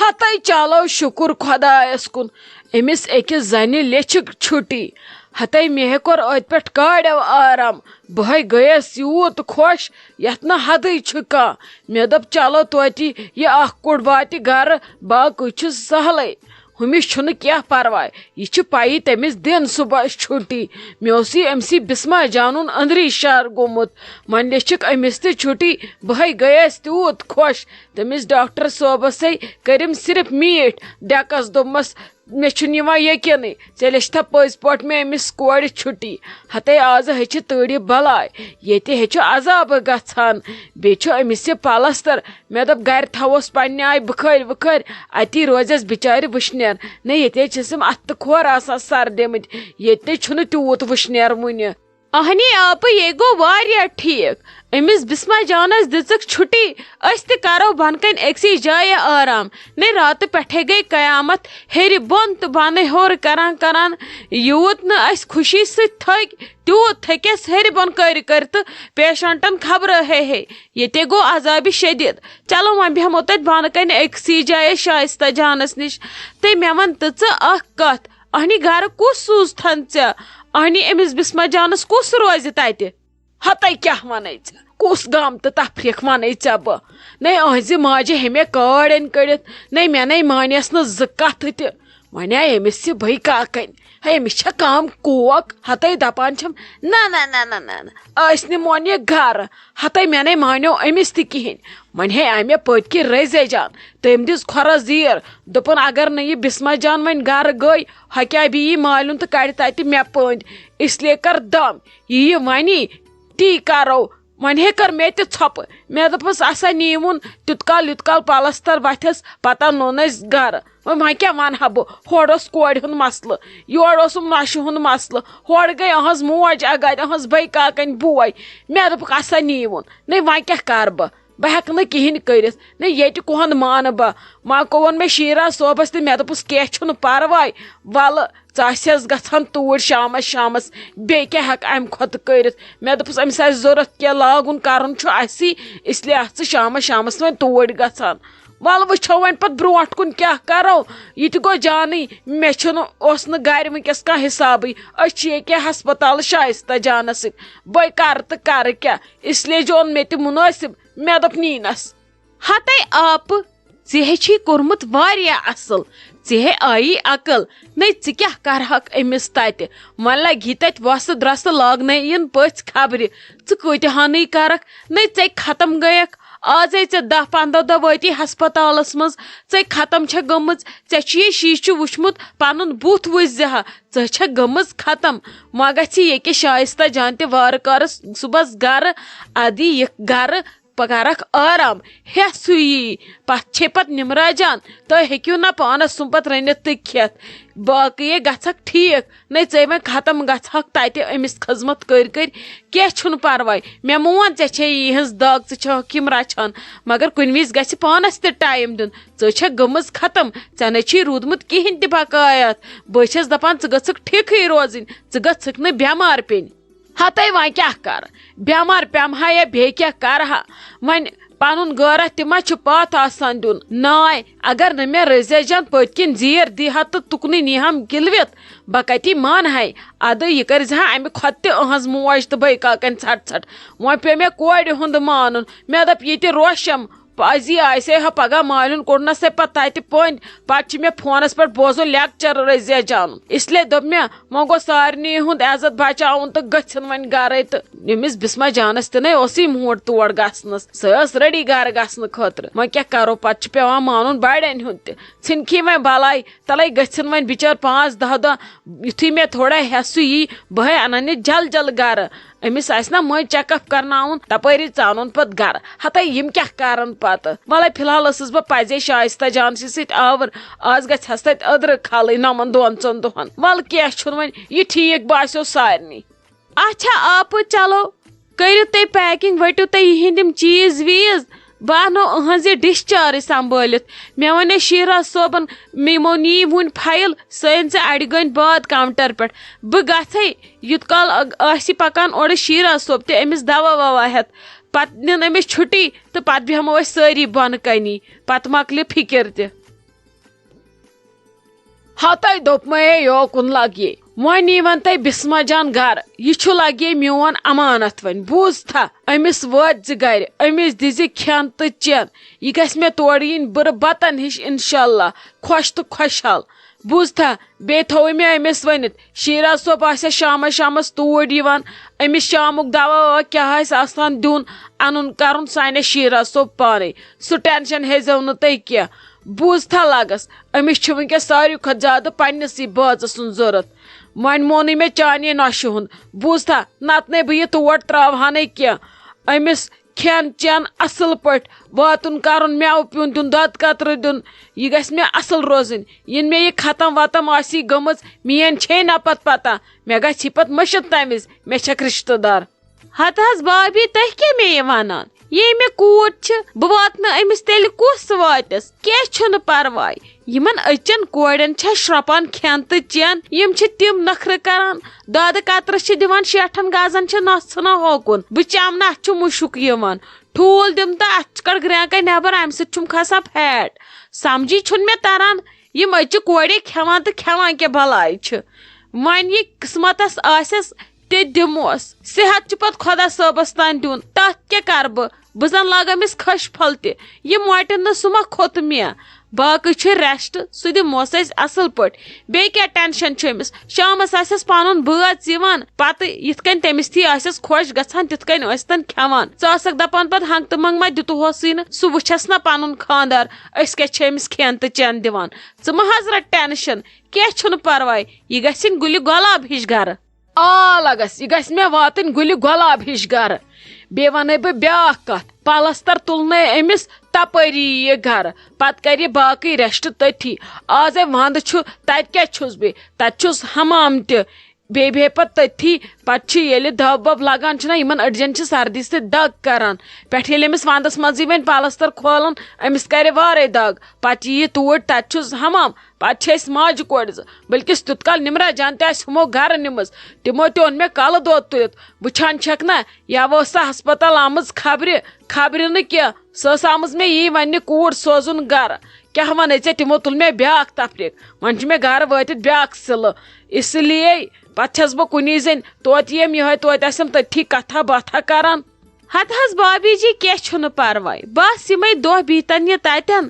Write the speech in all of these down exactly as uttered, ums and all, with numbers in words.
ہتے چلو شُکُر خۄدایَس کُن، أمِس أکِس زَنہِ لیٚچھِ چھُٹی۔ ہتے مےٚ کوٚر أتھۍ پٮ۪ٹھ کاڑیو آرام۔ بہٕ ہے گٔیَس یوٗت خۄش، یَتھ نہٕ حدٕے چھُ کانٛہہ۔ مےٚ دوٚپ، چلو توتہِ یہِ اَکھ کوٚٹ واتہِ گَرٕ، باقٕے چھُ سہلٕے۔ ہُمِس چھُنہٕ کینٛہہ پَرواے، یہِ چھِ پَیی تٔمِس دِن صُبحَس چھُٹی۔ مےٚ اوس یہِ أمۍ سٕے بِسما جانُن أنٛدری شَر گوٚمُت۔ وۄنۍ لیٚچھِکھ أمِس تہِ چھُٹی۔ بہٕ ہے گٔیَس تیوٗت خۄش۔ تٔمِس ڈاکٹر صٲبَس ہے کٔرِم صرف میٖٹھۍ ڈٮ۪کَس، دوٚپمَس، مےٚ چھُنہٕ یِوان یقیٖنٕے، ژےٚ لیٚچھتھا پٔزۍ پٲٹھۍ مےٚ أمِس کورِ چھُٹی؟ ہتے آز ہیٚچھِ تۭرِ بَلاے، ییٚتہِ ہیٚچھِ عذابہٕ گژھان۔ بیٚیہِ چھُ أمِس یہِ پلستر۔ مےٚ دوٚپ، گرِ تھاووس پننہِ آیہِ بُخٲرۍ وُخٲرۍ، اتی روزٮ۪س بِچارِ وٕشنیر۔ نہ، ییٚتہِ حظ چھِس یِم اَتھٕ تہٕ کھۄر آسان سردیمٕتۍ، ییٚتہِ تہِ چھُنہٕ تیوٗت وُشنیر وُنہِ۔ اہنی آپہٕ، یے گوٚو واریاہ ٹھیٖک۔ أمِس بسمہ جانس دِژٕکھ چھُٹی، أسۍ تہِ کرو بۄنہٕ کنہِ أکسٕے جایہِ آرام۔ نے راتہٕ پٮ۪ٹھے گٔے قیامت، ہیٚرِ بۄن تہٕ بۄنہٕ ہیوٚر کران کران۔ یوٗت نہٕ أسۍ خوشی سۭتۍ تھٔکۍ، تیوٗت تھٔکۍ أسۍ ہیٚرِ بۄن کٔرۍ کٔرۍ تہٕ پیشنٹن خبرٕ ہے ہے۔ ییٚتے گوٚو عذابِ شدید۔ چلو وۄنۍ بیٚہمو تتہِ بۄنہٕ کنہِ أکسٕے جایہِ شایستہ جانس نِش۔ تہٕ مےٚ وَن تہٕ ژٕ اکھ کتھ، اہنی گرٕ کُس سوٗزتھن ژےٚ؟ اہنی أمِس بسمہ جانس کُس روزِ تتہِ؟ ہتے کیٛاہ وَنے ژےٚ؟ کُس غم تہٕ تفریٖق وَنے ژےٚ بہٕ؟ نے أہنزِ ماجہِ ہے مےٚ کٲڑۍ أنۍ کٔڑِتھ، نے مےٚ نے مانیس نہٕ زٕ کتھٕ تہِ۔ وۄنۍ آے أمِس یہِ بٔے کاکَنۍ۔ ہے، أمِس چھےٚ کم کوک، ہتے دپان چھم، نہ، نہ، نہ، نہ، نہ، نہ، أسۍ نِمون یہِ گرٕ۔ ہتے مےٚ نے مانیو أمِس تہِ کِہیٖنۍ۔ وۄنۍ ہے آے مےٚ پٔتۍ کِنۍ رزیا جان، تٔمۍ دِژ کھۄرس زیٖر، دوٚپُن، اگر نہٕ یہِ بسمہ جان وۄنۍ گرٕ گٔے، ہۄ کیٛاہ بیٚیہِ یی مالِیُن تہٕ کڑِ تتہِ مےٚ پٔنٛدۍ۔ اس لیے کر دم، یہِ یہِ ونی، تی کرو۔ وۄنۍ ہے کٔر مےٚ تہِ ژھۄپہٕ۔ مےٚ دوٚپمَس، "اَسا نیٖوُن تیُت کال، یُت کال پلستر وَتھٮ۪س، پتہٕ نوٚن اَسہِ گرٕ۔" وۄنۍ، وۄنۍ کیٛاہ وَنہٕ ہا بہٕ؟ ہورٕ اوس کورِ ہُنٛد مسلہٕ، یورٕ اوسُم نۄشہِ ہُنٛد مسلہٕ، ہورٕ گٔے أہنٛز موج اگرِ، أہنٛز بٔے کاکَنۍ بوے۔ مےٚ دوٚپُکھ، "اَسا نیٖوُن۔" نے وۄنۍ کیٛاہ کَرٕ بہٕ؟ بہٕ ہٮ۪کہٕ نہٕ کِہیٖنۍ کٔرِتھ۔ نے ییٚتہِ کُہُنٛد مانہٕ بہٕ؟ وۄنۍ گوٚو ووٚن مےٚ شیٖرا صٲبَس تہِ، مےٚ دوٚپُس، "کینٛہہ چھُنہٕ پَرواے، وَلہٕ ژٕ آسٮ۪س گژھان توٗرۍ شامَس شامَس، بیٚیہِ کیٛاہ ہٮ۪کہٕ اَمہِ کھۄتہٕ کٔرِتھ؟" مےٚ دوٚپُس، "أمِس آسہِ ضوٚرَتھ کینٛہہ لاگُن کَرُن چھُ اَسی، اس لیے آسہٕ ژٕ شامَس شامَس وۄنۍ توٗرۍ گژھان۔ وَلہٕ وٕچھو وۄنۍ پَتہٕ برونٛٹھ کُن کیٛاہ کَرو، یہِ تہِ گوٚو جانٕے، مےٚ چھُنہٕ، اوس نہٕ گَرِ وٕنۍکٮ۪س کانٛہہ حِسابٕے، أسۍ چھِ ییٚکیٛاہ ہسپتالہٕ شایستہ جانَس سۭتۍ، بہٕ کَرٕ تہٕ کَرٕ کیٛاہ؟" اس لیے زیوٗن مےٚ تہِ مُنٲسِب، مےٚ دوٚپ نینَس۔ ہتے آپہٕ، ژےٚ ہے چھی کوٚرمُت واریاہ اصل، ژےٚ ہے آیی عقل، نے ژٕ کیٛاہ کرہکھ أمِس تتہِ؟ وۄنۍ لگہِ تتہِ وۄسہٕ درۄسہٕ لاگنٲیِن پٔژھۍ خبرِ، ژٕ کۭتِہانٕے کرکھ، نے ژے ختم گٔیکھ۔ آزے ژےٚ دَہ پنٛداہ دۄہ وٲتی ہسپتالس منٛز، ژے ختم چھےٚ گٔمٕژ، ژےٚ چھُے یہِ شیٖشہٕ وُچھمُت، پنُن بُتھ وٕچھ زِ ہا، ژٕ چھےٚ گٔمٕژ ختم۔ وۄنۍ گژھِ ییٚکیٛاہ شایستہ جان تہِ وارٕ کارس صُبحس گرٕ، ادٕ یہِ گرٕ، پتہٕ کرکھ آرام، ہیٚس ہیوٗ یی، پتہٕ چھے پتہٕ نِمرا جان، تُہۍ ہیٚکِو نہ پانس سُم پتہٕ رٔنِتھ تہٕ کھٮ۪تھ، باقٕے ہے گژھکھ ٹھیٖک۔ نے ژے وۄنۍ ختم گژھکھ تتہِ أمِس خدمت کٔرۍ کٔرۍ، کینٛہہ چھُنہٕ پرواے۔ مےٚ مون ژےٚ چھے یِہٕنٛز دگ، ژٕ چھَکھ یِم رچھان، مگر کُنہِ وِزِ گژھِ پانس تہِ ٹایم دیُن۔ ژٕ چھَکھ گٔمٕژ ختم، ژےٚ نے چھی روٗدمُت کِہیٖنۍ تہِ بقایات۔ بہٕ چھَس دپان ژٕ گٔژھکھ ٹھیٖکھٕے روزٕنۍ، ژٕ گٔژھکھ نہٕ بٮ۪مار پیٚنۍ۔ ہتے وۄنۍ کیٛاہ کر؟ بٮ۪مار پٮ۪مہٕ ہا یا بیٚیہِ کیٛاہ کرٕ ہا؟ وۄنۍ پنُن غٲرت تہِ ما چھُ پتھ آسان دیُن؟ ناے، اگر نہٕ مےٚ رضیہ جان پٔتۍ کِنۍ زیٖر دی ہا تہٕ تُکنُے نی ہم گِلوِتھ، بہٕ کتی مانہٕ ہاے؟ ادٕ یہِ کٔرۍ زِ ہا امہِ کھۄتہٕ تہِ أہنٛز موج تہٕ بٔے کاکن ژھٹھ ژھٹھ۔ وۄنۍ پیوٚو مےٚ کورِ ہُنٛد مانُن۔ مےٚ دوٚپ، یہِ تہِ روشم، پزی آسہِ ہے ہا پگاہ مالِیُن کوٚڑنس ہے پتہٕ تتہِ پٔنٛدۍ۔ پتہٕ چھِ مےٚ فونس پٮ۪ٹھ بوزُن لیکچر رضیہ جانُن۔ اس لیے دوٚپ مےٚ، وۄنۍ گوٚو سارنٕے ہُنٛد عزت بچاوُن تہٕ گٔژھِن وۄنۍ گرے۔ تہٕ أمِس بسمہ جانس تہِ نے اوسُے موٗڈ تور گژھنس، سۄ ٲس ریڈی گرٕ گژھنہٕ خٲطرٕ۔ وۄنۍ کیٛاہ کرو، پتہٕ چھُ پٮ۪وان مانُن بڑٮ۪ن ہُنٛد تہِ۔ ژھٕنکھی وۄنۍ بلاے، تلے گٔژھِن وۄنۍ بچٲرۍ پانٛژھ دہ دۄہ۔ یُتھُے مےٚ تھوڑا ہٮ۪سہٕ یی، بہٕ ہے انن یہِ جل جل گرٕ۔ أمِس آسہِ نا مٔنٛزۍ چیک اپ کرناوُن، تپٲری ژانُن پتہٕ گرٕ۔ ہتے یِم کیٛاہ کرن پتہٕ؟ ولے فی الحال ٲسٕس بہٕ پزے شایستہ جانسٕے سۭتۍ آوُر۔ آز گژھِ ہس تتہِ أدرٕ کھالٕنۍ نۄمن دۄن ژۄن دۄہن۔ ولہٕ کینٛہہ چھُنہٕ وۄنۍ، یہِ ٹھیٖک باسیو سارنٕے۔ اچھا آپہٕ، چلو کٔرِو تُہۍ پیکنگ، ؤٹِو تُہۍ یِہنٛدۍ یِم چیٖز ویٖز، بہٕ انو أہنٛز یہِ ڈِشچارٕج سنبھٲلِتھ۔ مےٚ ونے شیراز صٲبن، یِمو نی وُنۍ فایل، سۄ أنۍ زِ اڑِ گٲنٛٹہِ بعد کاونٹر پٮ۪ٹھ۔ بہٕ گژھے، یوٗت کال آسہِ پکان اورٕ شیراز صٲب تہِ أمِس دوا ووا ہٮ۪تھ، پتہٕ نِن أمِس چھُٹی تہٕ پتہٕ بیٚہمو أسۍ سٲری بۄنہٕ کنی، پتہٕ مۄکلہِ فِکر تہِ۔ ہتَے دوٚپمَے یوکُن لگہِ۔ وۄنۍ یِیٖوَن تُہۍ بسمہ جان گرٕ۔ یہِ چھُ لگہِ میون امانت وۄنۍ۔ بوٗزتھا؟ أمِس وٲتۍ زِ گرِ، أمِس دِزِ کھٮ۪ن تہٕ چٮ۪ن۔ یہِ گژھِ مےٚ تورٕ یِنۍ بٕرٕ بتن ہِش انشاءاللہ، خۄش تہٕ خۄشحال۔ بوٗزتھا؟ بیٚیہِ تھووُے مےٚ أمِس ؤنِتھ، شیرا صٲب آسہِ شامس شامس توٗرۍ یِوان۔ أمِس شامُک دوا ووا کیٛاہ آسہِ آسان دیُن، انُن کرُن، سُہ انہِ شیرا صٲب پانے۔ سُہ ٹینشن ہیزیو نہٕ تُہۍ کینٛہہ۔ بوٗزتھا لگس، أمِس چھِ وٕنکیٚس ساروی کھۄتہٕ زیادٕ پننِسٕے بٲژٕ سُنٛد ضروٗرت۔ وۄنۍ مونُے مےٚ چانے نۄشہِ ہُنٛد۔ بوٗزتھا؟ نتہٕ نے بہٕ یہِ تور تراوہانے کینٛہہ۔ أمِس کھٮ۪ن چٮ۪ن اصل پٲٹھۍ واتُن کرُن، مٮ۪وٕ پیوٗنت دیُن، دۄد قطرٕ دیُن۔ یہِ گژھِ مےٚ اصل روزٕنۍ۔ یِنہٕ مےٚ یہِ ختم وتم آسی گٔمٕژ، میٲنۍ چھے نہ پتہٕ پتہ۔ مےٚ گژھِ یہِ پتہٕ مٔشِتھ تمہِ وِزِ، مےٚ چھکھ رشتہٕ دار۔ ہتہٕ حظ بابی، تُہۍ کیٛاہ مےٚ یہِ ونان؟ یے مےٚ کوٗر چھِ، بہٕ واتہٕ نہٕ أمِس تیٚلہِ کُس واتٮ۪س؟ کینٛہہ چھُنہٕ پرواے۔ یِمن أچن کورٮ۪ن چھےٚ شرٛۄپان کھٮ۪ن تہٕ چٮ۪ن، یِم چھِ تِم نخرٕ کران۔ دۄدٕ قطرٕ چھِ دِوان شیٹھن گزن، چھِ نژھنا ہوکُن۔ بہٕ چمہٕ نہٕ، اتھ چھُ مُشُک یِوان۔ ٹھوٗل دِم تہٕ اتھ کڑ گرینکے نٮ۪بر، امہِ سۭتۍ چھُم کھسان فیٹ۔ سمجھی چھُنہٕ مےٚ تران، یِم أچہِ کورے کھٮ۪وان تہٕ کھٮ۪وان کیٛاہ بلاے چھِ۔ وۄنۍ یہِ قسمتس آسٮ۪س، تہِ دِموس۔ صحت چھُ پتہٕ خۄدا صٲبس تام دیُن، تتھ کیٛاہ کرٕ بہٕ؟ بہٕ زن لاگہٕ أمِس کھٔج پھل تہِ۔ یہِ مۄٹہِ نہٕ، سُہ ما کھوٚت مےٚ؟ باقٕے چھُ ریسٹ، سُہ دِموس أسۍ اصل پٲٹھۍ۔ بیٚیہِ کیٛاہ ٹینشن چھُ أمِس؟ شامس آسٮ۪س پنُن بٲژ یِوان، پتہٕ یِتھ کٔنۍ تٔمِس تھی آسٮ۪س خۄش گژھان، تِتھ کٔنۍ ٲسۍ تن کھٮ۪وان۔ ژٕ ٲسکھ دپان پتہٕ ہنٛگ تہٕ منٛگ ما دِتُہوسٕے نہٕ، سُہ وٕچھس نا پنُن خاندار، أسۍ کیٛاہ چھِ أمِس کھٮ۪ن تہٕ چٮ۪ن دِوان۔ ژٕ مہ حظ رٹ ٹینشن، کینٛہہ چھُنہٕ پرواے، یہِ گژھِ یِنۍ گُلہِ گۄلاب ہِش گرٕ۔ آ لگس، یہِ گژھِ مےٚ واتٕنۍ گُلہِ گۄلاب ہِش گرٕ۔ بیٚیہِ وَنَے بہٕ بیٛاکھ کَتھ، پلستر تُلنَے أمِس تَپٲری یہِ گرٕ، پتہٕ کَرِ یہِ باقٕے ریسٹ تٔتھی۔ آزے وَندٕ چھُ، تَتہِ کیٛاہ چھُس بیٚیہِ؟ تَتہِ چھُس حمام تہِ، بیٚیہِ بیٚہہِ پتہٕ تٔتھی۔ پتہٕ چھِ ییٚلہِ دَب وَب لگان چھُنہ، یِمن أڈجن چھِ سردی سۭتۍ دگ کران۔ پٮ۪ٹھٕ ییٚلہِ أمِس وَندَس منٛزٕے وۄنۍ پلستر کھولَن، أمِس کَرِ وارَے دگ۔ پتہٕ یہِ یہِ توٗرۍ، تَتہِ چھُس حمام، پتہٕ چھِ أسۍ ماجہِ کورِ زٕ، بلکس تیُت کال نمرہ جان تہِ آسہِ ہُمو گرٕ نِمٕژ، تِمو تہِ اوٚن مےٚ کلہٕ دود تُلِتھ۔ وٕچھان چھکھ نہ، یا ٲس سۄ ہسپتال آمٕژ خبرِ، خبرِ نہٕ کینٛہہ، سۄ ٲس آمٕژ مےٚ یی وننہِ کوٗر سوزُن گرٕ۔ کیٛاہ ونَے ژےٚ، تِمو تُل مےٚ بیٛاکھ تفریٖق۔ وۄنۍ چھُ مےٚ گرٕ وٲتِتھ بیٛاکھ سِلہٕ، اس لیے پتہٕ چھس بہٕ کُنی زٔنۍ توتہِ یِم یِہوٚے، توتہِ آسٮ۪م تٔتھی کتھا باتھا کران۔ ہتہٕ حظ بابی جی، کینٛہہ چھُنہٕ پرواے، بس یِمے دۄہ بیٖتن یہِ تتٮ۪ن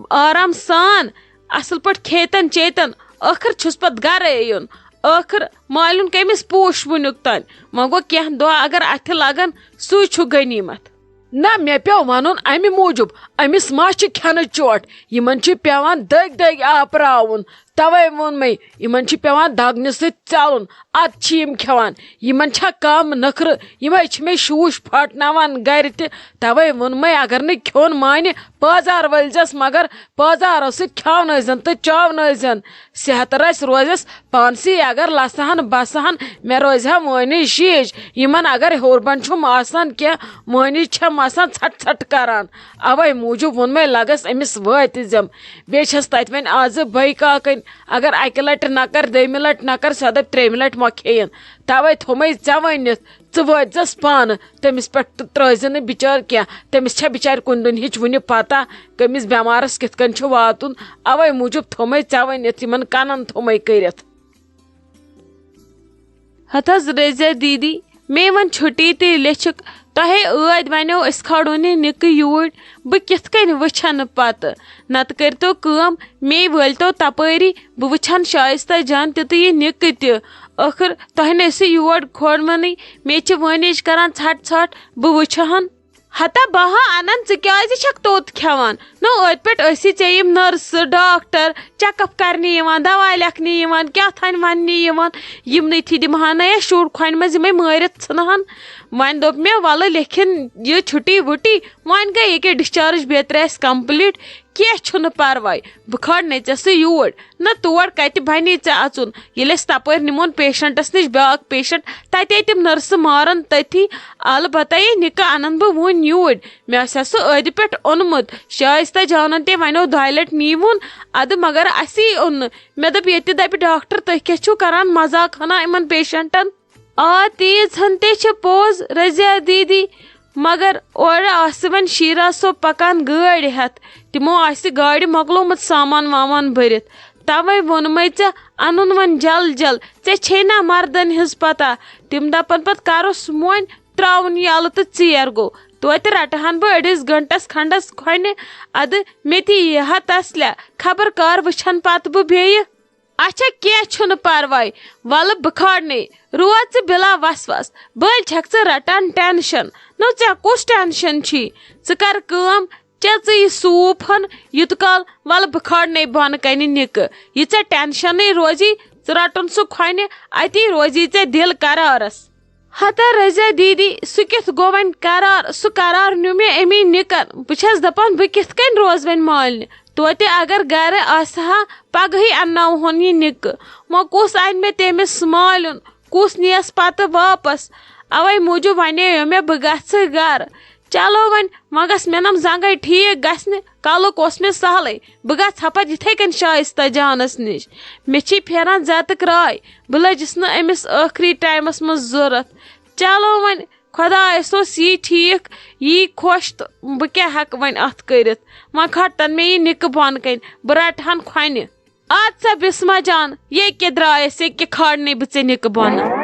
آرام سان، اصل پٲٹھۍ کھیتن چیتن، ٲخر چھُس پتہٕ گرے یُن۔ ٲخر مالیُن کٔمِس پوٗچھ وُنیُک تام؟ وۄنۍ گوٚو کینٛہہ دۄہ اگر اتھِ لگن، سُے چھُ غنیمت۔ نہ، مےٚ پیوٚو ونُن امہِ موٗجوٗب، أمِس ما چھِ کھٮ۪نٕچ چوٹ؟ یِمن چھِ پیوان دٔگۍ دٔگۍ آپراوُن۔ توے ووٚن مےٚ، یِمن چھِ پیوان دگنہٕ سۭتۍ ژلُن، ادٕ چھِ یِم کھٮ۪وان۔ یِمن چھا کم نخرٕ؟ یِمے چھِ مےٚ شوٗش پھاٹناوان گرِ تہِ۔ توے ووٚن مےٚ، اگر نہٕ کھیوٚن مانہِ، بازار ؤلزٮ۪س، مگر بازارو سۭتۍ کھیاونٲوزٮ۪ن تہٕ چاونٲوزٮ۪ن۔ صحت رژھِ روزٮ۪س پانسٕے، اگر لسہٕ ہن بسہٕ ہن، مےٚ روزِ ہا مٲنی شیٖش۔ یِمن اگر ہیوٚر بۄن چھُم آسان کینٛہہ، مٲنی چھم آسان ژھٹ ژھٹ کران۔ اوے موٗجوٗب ووٚن مےٚ، لگس أمِس وٲتۍ زٮ۪م۔ بیٚیہِ چھَس تَتہِ وۄنۍ آزٕ بٔے کاکَنۍ، اگر اَکہِ لَٹہِ نہ کَر، دوٚیمہِ لَٹہِ نہ کَر، سۄ دَپہِ ترٛیٚیِمہِ لَٹہِ مۄکھے یِن۔ تَوَے تھوٚمَے ژےٚ ؤنِتھ، ژٕ وٲتۍ زَس پانہٕ تٔمِس پٮ۪ٹھ تہٕ ترٛٲوزِ نہٕ بِچٲر کینٛہہ۔ تٔمِس چھےٚ بِچارِ کُنہِ دُنہِچ وٕنہِ پَتہ، کٔمِس بٮ۪مارَس کِتھ کٔنۍ چھُ واتُن۔ اَوَے موٗجوٗب تھوٚمَے ژےٚ ؤنِتھ، یِمَن کَنَن تھوٚمَے کٔرِتھ۔ ہتہٕ حظ رضیہ دیدی، مے وۄنۍ چھُٹی تہِ لیٚچھِکھ۔ تۄہے ٲدۍ ونیو أسۍ کھالو نے نِکہٕ یوٗرۍ، بہٕ کِتھ کٔنۍ وٕچھن پتہٕ؟ نتہٕ کٔرۍتو کٲم، مے وٲلۍتو تپٲری، بہٕ وٕچھن شایستہ جان تہِ تہٕ یہِ نِکہٕ تہِ۔ ٲخٕر تۄہہِ نے سُہ یور کھولوٕنٕے، مے چھِ وٲنِج کران ژھٹھ ژھٹھ، بہٕ وٕچھٕ ہن۔ ہتا بہا انن، ژٕ کیازِ چھکھ توٚت کھٮ۪وان؟ نو، ٲدۍ پٮ۪ٹھ ٲسی ژےٚ یِم نٔرسہٕ، ڈاکٹر، چیک اپ کرنہِ یِوان، دوا لیکھنہِ یِوان، کیٛاہ تھانۍ وننہِ یِوان۔ یِمنٕے تھی دِمہٕ ہا نہ یا شُر کھۄنہِ منٛز یِمے مٲرِتھ ژھٕنہٕ ہن۔ وۄنۍ دوٚپ مےٚ، وَلہٕ لیکھِن یہِ چھُٹی وُٹی، وۄنۍ گٔے ییٚکیٛاہ ڈِسچارٕج بیترِ اَسہِ کمپلیٖٹ، کینٛہہ چھُنہٕ پرواے، بہٕ کھالہٕ نے ژےٚ سُہ یوٗرۍ۔ نہ، تور کتہِ بنے ژےٚ اژُن؟ ییٚلہِ أسۍ تپٲرۍ نِمون پیشنٹس نِش بیٛاکھ پیشنٹ، تتے تِم نٔرسہٕ مارن تٔتھی۔ البتہ یہِ نِکہٕ انن بہٕ وُنۍ یوٗرۍ۔ مےٚ آسہِ ہا سُہ أدِ پٮ۪ٹھ اوٚنمُت۔ شایستہ جانن تہِ ونیو دۄیہِ لٹہِ نیٖوُن ادٕ، مگر اسی اوٚن نہٕ۔ مےٚ دوٚپ، ییٚتہِ دپہِ ڈاکٹر، تُہۍ کیٛاہ چھِو کران مزاق ہنا یِمن پیشنٹن؟ آ، تیٖژ ہن تہِ چھِ پوٚز، رضیہ دیدی، مگر اورٕ آسہٕ وۄنۍ شیرا صٲب پکان گٲڑۍ ہٮ۪تھ۔ تِمو آسہِ گاڑِ مۄکلومُت سامان وامان بٔرِتھ۔ توے ووٚنمے ژےٚ، انُن وۄنۍ جل جل، ژےٚ چھے نا مردن ہٕنٛز پتہ؟ تِم دپن پتہٕ، کرُس مۄنۍ، تراوُن یلہٕ تہٕ ژیر گوٚو۔ توتہِ رٹہٕ ہن بہٕ أڑِس گنٹس کھنڈس کھۄنہِ۔ ادٕ مےٚ تہِ یی ہا تسلیا، خبر کر وٕچھن پتہٕ بہٕ بیٚیہِ۔ اچھا، کینٛہہ چھُنہٕ پرواے، ولہٕ بہٕ کھارنے۔ روز ژٕ بلا وسواس، بٔلۍ چھکھ ژٕ رٹان ٹینشن۔ نو، ژےٚ کُس ٹینشن چھی؟ ژٕ کر کٲم، چےٚ ژٕ یہِ سوٗپ ہن یُت کال، ولہٕ بہٕ کھارنے بۄنہٕ کنہِ نِکہٕ۔ یہِ ژےٚ ٹینشنٕے روزی، ژٕ رٹُن سُہ کھۄنہِ، اتی روزی ژےٚ دِل قرارس۔ ہتا رضیہ دیدی، سُہ کِتھ گوٚو وۄنۍ قرار؟ سُہ قرار نیوٗ مےٚ امی نِکن۔ بہٕ چھَس دَپان، بہٕ کِتھ کٔنۍ روزٕ وۄنۍ مالنہِ؟ توتہِ اگر گرٕ آسہِ ہا، پگہٕے اَنناوہون یہِ نِکہٕ۔ وۄنۍ کُس اَنہِ مےٚ تٔمِس مالیُن؟ کُس نِیَس پتہٕ واپس؟ اَوَے موٗجوٗب وَنییو مےٚ، بہٕ گژھٕ گرٕ۔ چلو وۄنۍ، وۄنۍ گژھِ مےٚ نَم زنٛگَے ٹھیٖک گژھنہِ۔ کَلُک اوس مےٚ سہلٕے، بہٕ گژھٕ ہا پتہٕ یِتھَے کٔنۍ شایستہ جانَس نِش۔ مےٚ چھی پھیران زیتہٕ کرٛاے، بہٕ لٔجِس نہٕ أمِس ٲخری ٹایمَس منٛز ضوٚرَتھ۔ چلو وۄنۍ، خۄدایَس اوس یی ٹھیٖک، یی خۄش، تہٕ بہٕ کیٛاہ ہٮ۪کہٕ وۄنۍ اَتھ کٔرِتھ؟ وۄنۍ کھارتَن مےٚ یہِ نِکہٕ بۄنہٕ کَنۍ، بہٕ رَٹہٕ ہَن کھۄنہِ۔ اَدٕ سا بِسمہ جان، ییٚکیٛاہ درٛایَس، ییٚکیٛاہ کھارنَے بہٕ ژےٚ نِکہٕ بۄنہٕ۔